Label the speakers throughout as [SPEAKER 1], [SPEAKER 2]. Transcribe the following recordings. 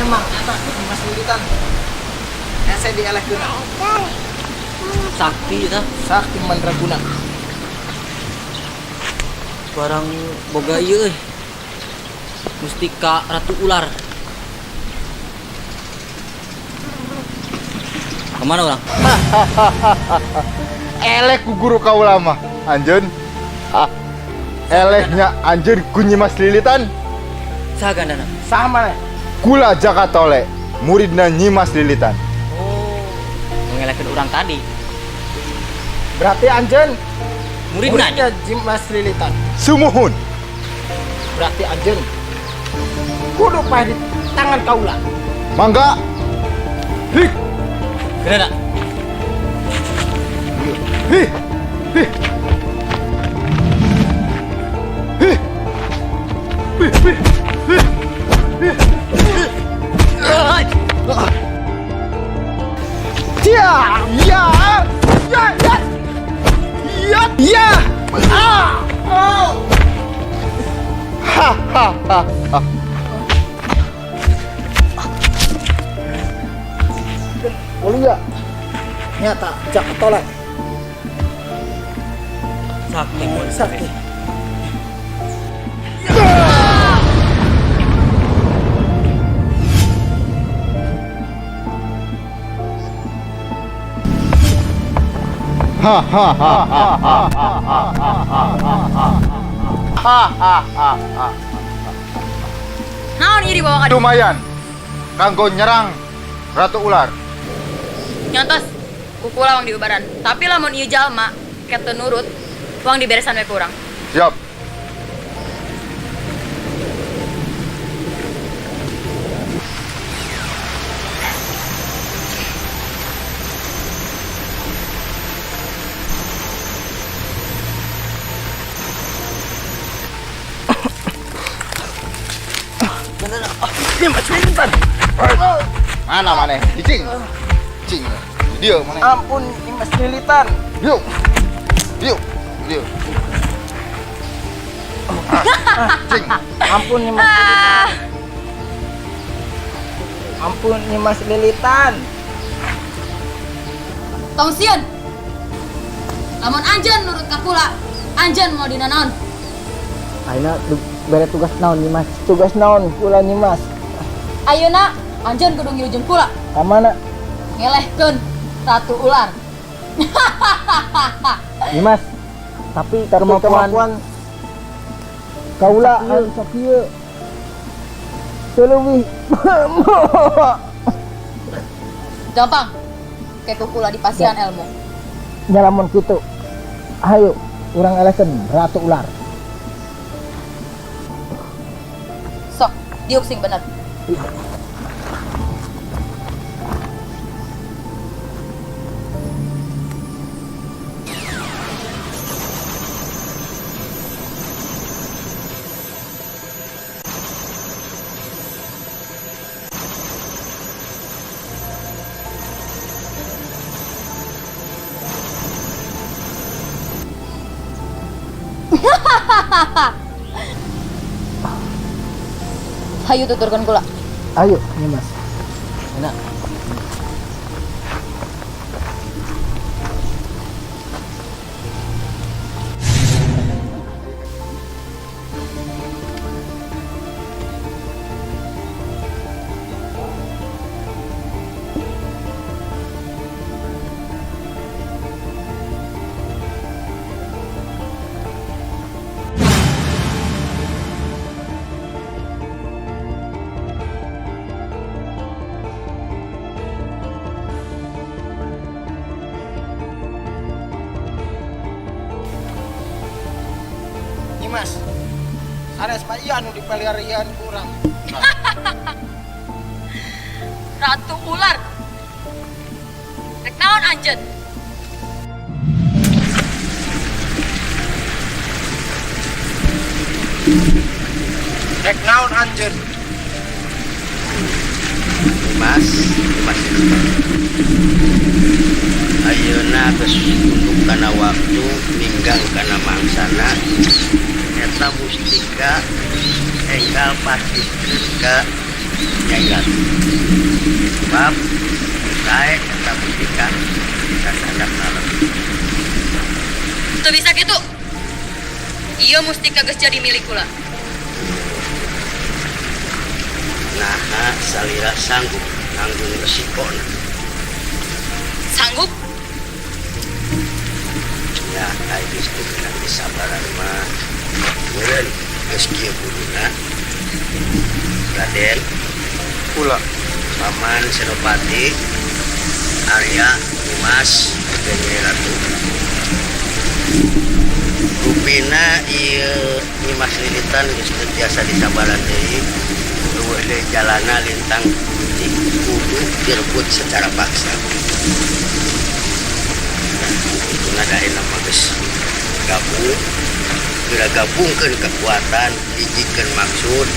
[SPEAKER 1] Emang eta Mas Lilitan. Hese dielehkeun.
[SPEAKER 2] Sakti eta.
[SPEAKER 1] Sakti mandraguna.
[SPEAKER 2] Barang boga ieu euy. Mustika Ratu Ular. Kemana orang?
[SPEAKER 3] Eleh ku guru kaula mah, anjeun. Ah. Elehnya anjeun ku Nyimas Lilitan.
[SPEAKER 2] Saha gandana?
[SPEAKER 1] Saha maneh?
[SPEAKER 3] Kula Jaka Tole, muridna Nyimas Lilitan.
[SPEAKER 2] Oh, ngelehkeun urang tadi.
[SPEAKER 1] Berarti anjeun
[SPEAKER 2] muridna
[SPEAKER 1] muridnya Nyimas Lilitan.
[SPEAKER 3] Sumuhun.
[SPEAKER 1] Berarti anjeun kudu paeh di tangan kaula.
[SPEAKER 3] Mangga. Hik.
[SPEAKER 2] Gandana.
[SPEAKER 3] Hi. Hi. Hi. Hi. Hi. Hi. Hi.
[SPEAKER 1] Ya, ya, ya, ya, ya, ya. Ah, oh.
[SPEAKER 3] Ha ha ha ha.
[SPEAKER 1] Waluya. Nyata Jaka Tole.
[SPEAKER 2] Sakti.
[SPEAKER 1] Sakti.
[SPEAKER 3] Ha ha ha ha ha ha ha ha ha.
[SPEAKER 4] Naon ieu dibawa ka dieu?
[SPEAKER 3] Lumayan. Kanggo nyerang Ratu Ular.
[SPEAKER 4] Nyontos, ku kula wang diubaran. Tapi lamun ieu jalma ke teu nurut, wang diberesan we ku urang.
[SPEAKER 3] Siap.
[SPEAKER 1] Ini Mas Lilitan.
[SPEAKER 3] Mana maneh? Cicing. Cicing. Dia mana?
[SPEAKER 1] Ampun, Mas Lilitan.
[SPEAKER 3] Yuk. Yuk. Yuk. Cing.
[SPEAKER 1] Ampun Nyimas Lilitan. Ampun Nyimas Lilitan.
[SPEAKER 4] Tong sieun. Lamun anjeun nurut ka kula, anjeun moal dinanaon.
[SPEAKER 1] Ayeuna bere tugas naon Nyimas? Tugas naon kula Nyimas?
[SPEAKER 4] Ayeuna anjeun kudu ngilu jeung kula.
[SPEAKER 1] Ka mana?
[SPEAKER 4] Ngelehkeun Ratu Ular.
[SPEAKER 1] Nyimas, tapi kemampuan kaula anu sakieu teu leuwih.
[SPEAKER 4] Gampang. Kayak ku kula dipasihan ilmu.
[SPEAKER 1] Nya lamun kitu. Ayo urang elehkeun Ratu Ular.
[SPEAKER 4] Sok, diuk sing bener. Hayu tuturkan kula.
[SPEAKER 1] Ayo, Nyimas.
[SPEAKER 2] Enak.
[SPEAKER 1] Nyimas, sanes mah ieu anu dipeliarian ku urang.
[SPEAKER 4] Ratu Ular. Rek naon anjeun?
[SPEAKER 1] Rek naon anjeun?
[SPEAKER 5] Mas, Mas. Ayeuna geus tunduk kana waktu, ninggang kana mangsana. Eta mustika enggal pasihkeun ka Nyai Ratu. Sebab sae eta mustika sasandakna.
[SPEAKER 4] Teu bisa kitu. Ieu mustika geus jadi milik kula.
[SPEAKER 5] Naha salira sanggup nanggung resikona?
[SPEAKER 4] Sanggup?
[SPEAKER 5] Ya, ai geus teu meunang disabaran mah. Meureun geus kieu kuduna. Raden,
[SPEAKER 3] Kula.
[SPEAKER 5] Paman Senopati, Arya, Nimas, jeung Nyai Ratu. Rupina ieu Nyimas Lilitan geus teu tiasa disabaran deui. Euweuh deui jalana lintang ti kudu direbut secara paksa. Nah, ituna da ayeuna mah geus gabung, geura gabungkeun kekuatan, hijikeun maksud,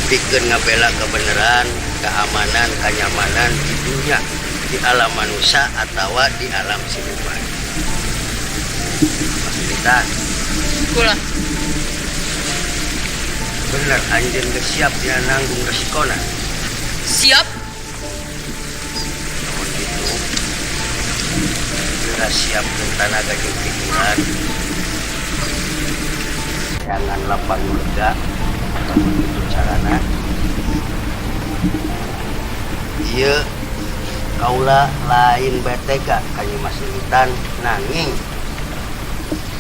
[SPEAKER 5] pikeun ngabela kebenaran, keamanan, kenyamanan di dunia, di alam manusia atawa di alam siluman. Mas Lilitan,
[SPEAKER 4] Kula.
[SPEAKER 5] Bener anjeun geus siap dina nanggung resikona?
[SPEAKER 4] Siap.
[SPEAKER 5] Lamun kitu, geura siapkeun tanaga jeung pikiran. Jangan lapang lega, lamun kitu carana. Ieu kaula lain bete ka Nyimas Lilitan, nanging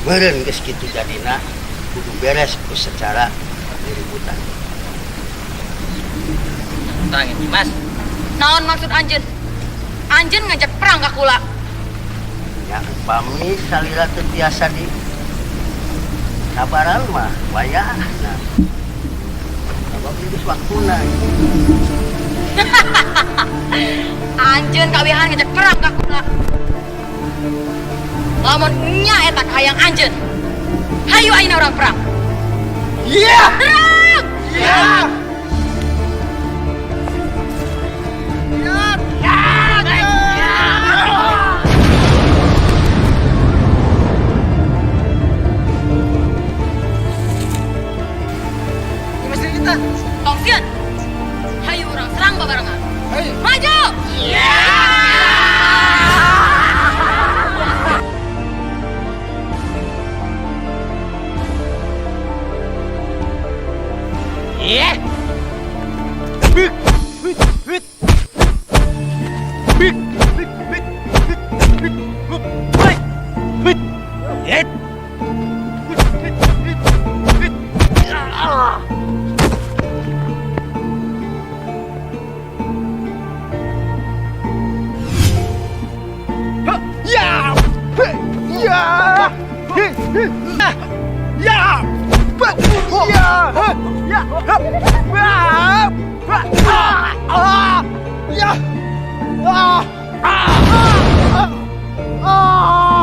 [SPEAKER 5] meureun geus kitu jadina kudu beres ku secara diributan.
[SPEAKER 2] Tangan Nyimas.
[SPEAKER 4] Naon maksud anjeun? Anjeun ngajak perang ka kula.
[SPEAKER 5] Ya, upami salira teu tiasa di sabaran mah wayahna. Sabab geus waktuna.
[SPEAKER 4] Anjeun kawihan ngajak perang ka kula. Lamun nya eta kahayang anjeun, hayu ayeuna urang perang.
[SPEAKER 3] Iya.
[SPEAKER 4] Terang!
[SPEAKER 3] Iya.
[SPEAKER 1] Nyimas Lilitan.
[SPEAKER 4] Tong sieun. Hayu urang serang babarengan.
[SPEAKER 1] Hayu.
[SPEAKER 4] Maju! Iya!
[SPEAKER 2] Iya.
[SPEAKER 3] Big, big, big, big, big, big, big, big, big, big,
[SPEAKER 2] Yet.
[SPEAKER 3] Big, big, big. Ah. Ya, ya, ya, ya, ya, ya, ah, ah, ah.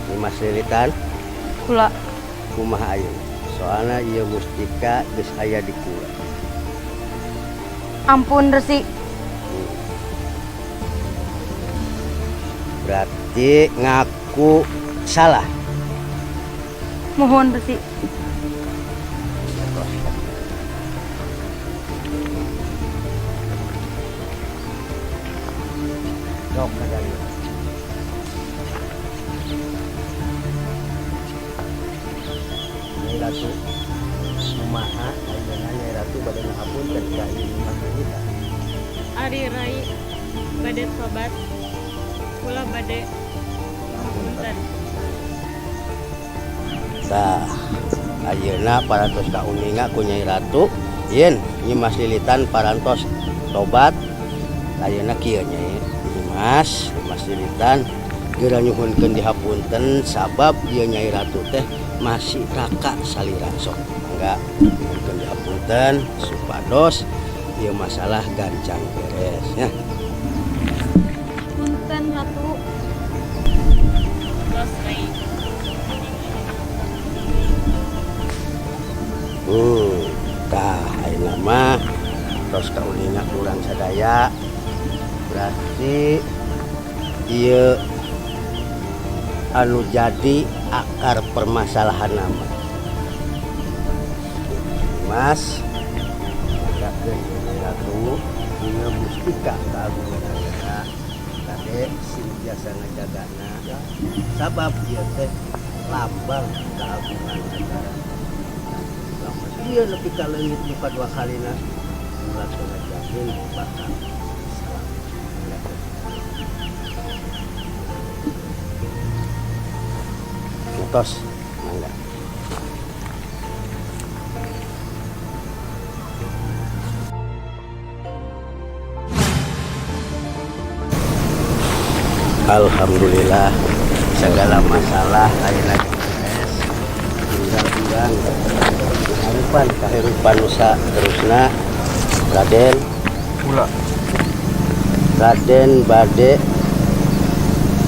[SPEAKER 5] Nyimas Lilitan,
[SPEAKER 4] Kula.
[SPEAKER 5] Kumaha ayeuna? Soalna ieu mustika geus aya di kula.
[SPEAKER 4] Ampun, Resi.
[SPEAKER 5] Berarti ngaku salah.
[SPEAKER 4] Mohon, Resi.
[SPEAKER 5] Tos. Sok kadarieu. Ratu, kumaha ayeuna Nyai Ratu bade ngahapunten ka ieu Nyimas Lilitan?
[SPEAKER 6] Ari Rai bade tobat, kula bade ngapunten.
[SPEAKER 5] Tah, ayeuna parantos kauninga ku Nyai Ratu yen Nyimas Lilitan parantos tobat. Ayeuna kieu, Nyai Nyimas, Nyimas Lilitan geura nyuhunkeun dihapunten sabab ieu Nyai Ratu teh masih raka salira. Sok mangga nyuhunkeun dihapunten supados ieu masalah gancang beres ya.
[SPEAKER 6] Punten, Ratu. Tos, Rai.
[SPEAKER 5] Tah, ayeuna mah tos kauninga kurang sadaya. Berarti ieu anu jadi akar permasalahan nama. Mas, jagakeun Nyai Ratu, ieu mustika kagungan ayeuna. Kade sing tiasa ngajagana sabab ieu teh lambang keagungan negara. Lamun ieu nepi ka leungit nu kadua kalina, ulah teu ngajamin bakal salamet. Tos, mangga. Alhamdulillah, segala masalah ayeuna beres, tinggal urang ngarepan kahirupan nusa terusna. Raden.
[SPEAKER 3] Kula.
[SPEAKER 5] Raden bade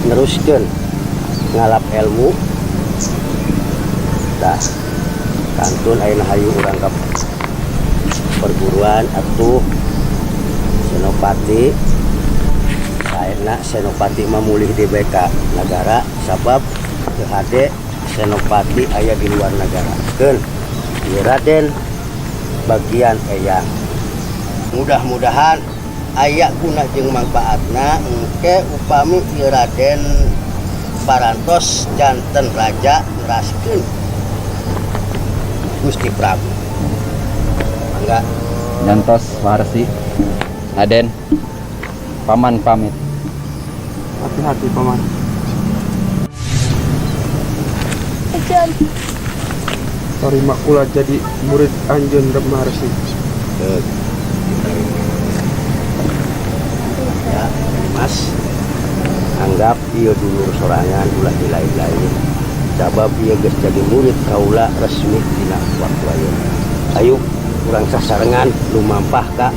[SPEAKER 5] neruskeun ngalap ilmu. Tah, kantun ayeuna hayu urang ka perguruan atuh. Senopati saena, Senopati mah mulih di BK nagara sabab teu hade Senopati aya di luar negara. Keun ieu Raden bagian eyang, mudah-mudahan aya guna jeung manfaatna engke upami ieu Raden parantos janten raja neraskeun Gusti Prabu. Mangga.
[SPEAKER 2] Nyantos, Maharsi. Raden, paman pamit.
[SPEAKER 1] Hati-hati, Paman.
[SPEAKER 4] Ejan.
[SPEAKER 7] Tarima kula jadi murid anjeun, Maharsi.
[SPEAKER 5] Ya, Mas, anggap ieu dulur sorangan, ulah dilain-lain sabab ieu geus jadi murid kaula resmi dina waktu ayeuna. Ayo urang sasarengan lumampah ka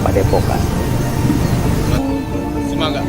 [SPEAKER 5] padepokan.
[SPEAKER 3] Semangat.